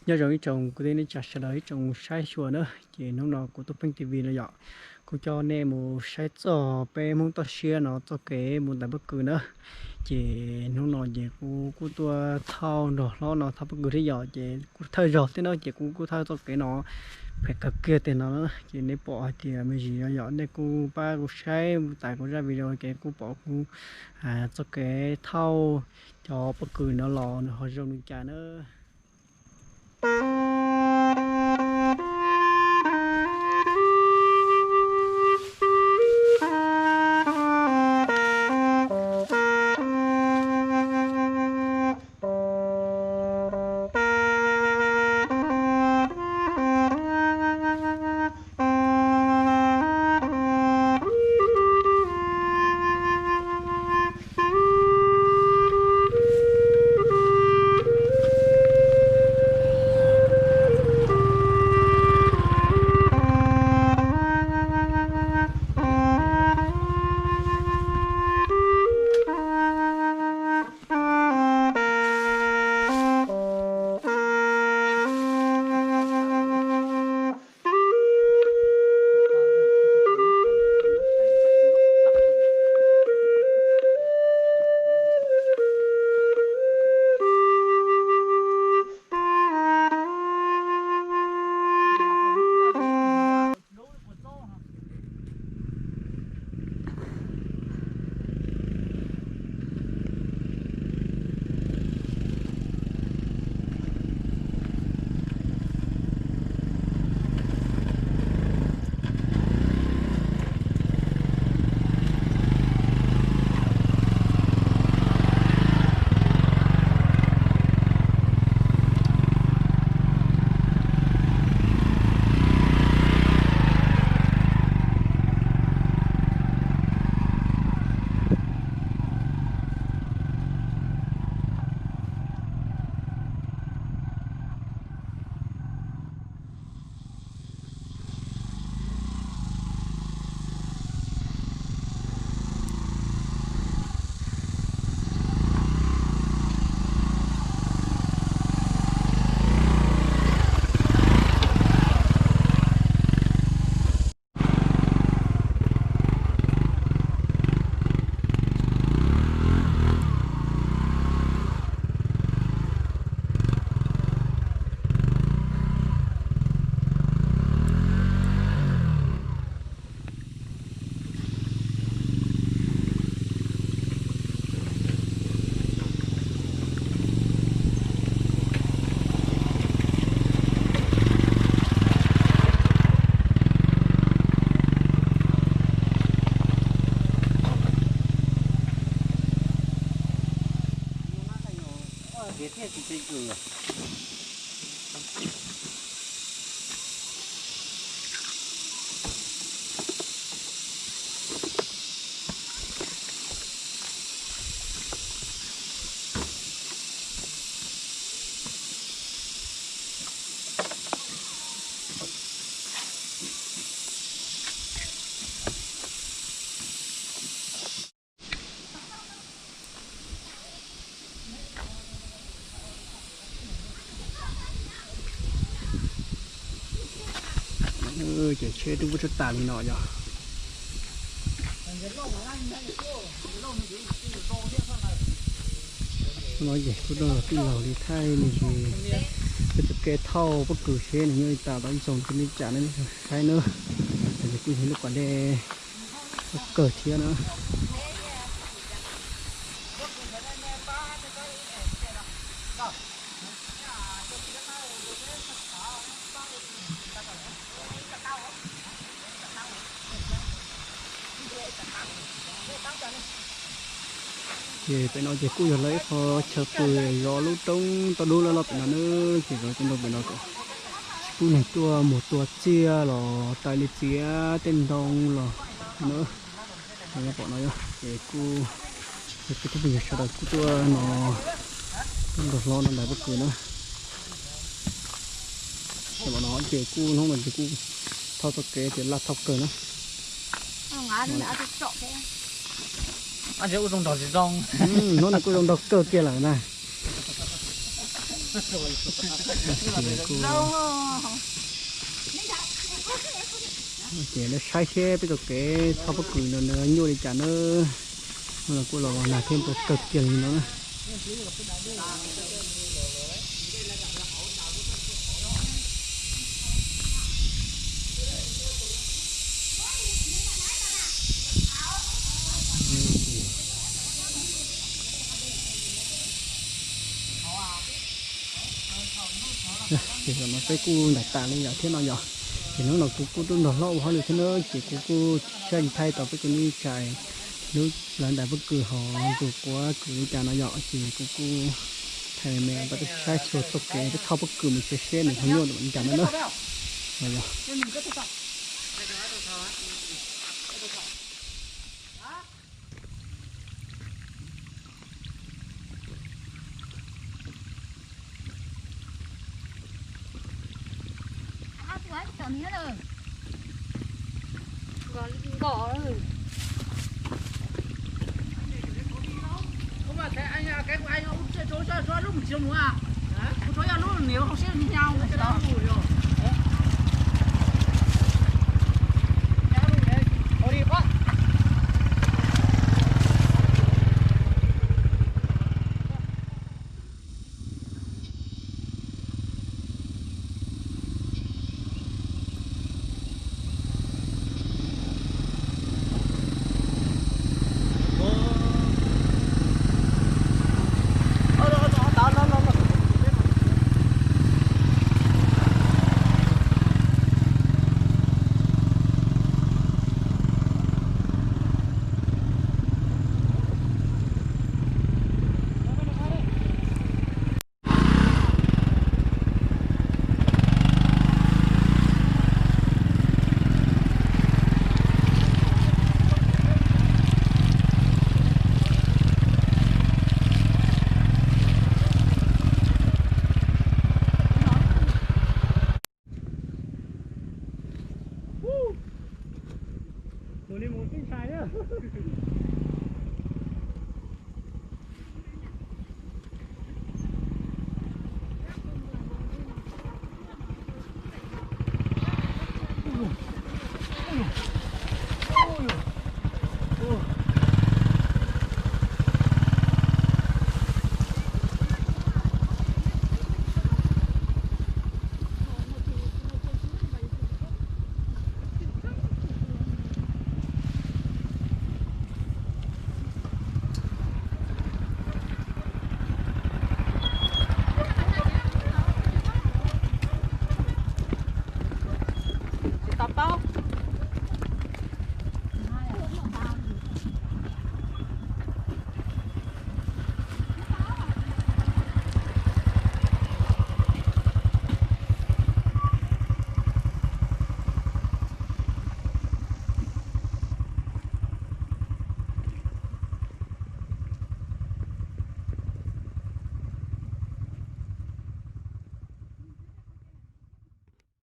Nyob zoo ib tsoom kwv tij neej tsa sawv daws ib tsoom saib xyuas na, ces hnub no kuv Tub Pheej T V no yom, kuv coj nej mus saib txog peb Hmoob toj siab no txoj kev mus ntais pob kws na. Ces hnub no ces kuv kuj tuaj thauj nrog hlob no thauj pob kws thiab yom, ces kuj thawj zaug thiab na, ces kuv kuj thawj txoj kev no phem kawg kiag tiag no na. Ces nej pom hais tias me ntsis yom, nej kuj pab kuv saib mus tas kuv zaj video ces kuj pom kuv txoj kev thauj cov pob kws no los nws ho zoo li cas na. Ces tsheb twb muab tsuab tas li no yog. No ces kuj tij laug li thaij me ntsis peb txoj kev thauj pob kws seb nws nyob li cas tau ib tsoom kwv tij neej tsa nej saib na. Ces kuj yog lub pas dej kawg thiab na. Ces pem no ces kuj yog lawv ib qho chaw pw, zov lub roob toj dub loj loj pem no na. Ces zov cov ntoo pem no kom tsis pub neeg tuaj mus tua tsiaj los tais li txiav tej ntoo los na. Pom no yog ces kuj yog peb cov phooj ywg sawv daws kuj tuaj no, tuaj nrog hlob no ntais pob kws na. Pom no ces kuj hnub no ces kuj thauj txoj kev ces laj thauj kawg na. Hnub no kuj zoo nraug kawg kiag lawm na. Ces kuj, ces lawv saib seb peb tus kev thauj pob kws no nws nyuaj li cas na. Hnub no kuj los nag thiab npau kawg kiag li no na. Ces zaum no peb kuj ntais tas li yom thiab no yom. Ces hnub no kuv kuj tuaj nrog hlob ua hauj lwm thiab na, ces kuv kuj tsis tshua thaij tau peb kwv tij neej tsa lub, lawv ntais pob kws hauv tus quav kws li cas no yom, ces kuv kuj thaij me me rau peb saib txhua txoj kev peb thauj pob kws mus tsev seb nws ho nyuaj li cas na. No yog Mus li mus tib ntshai thiab.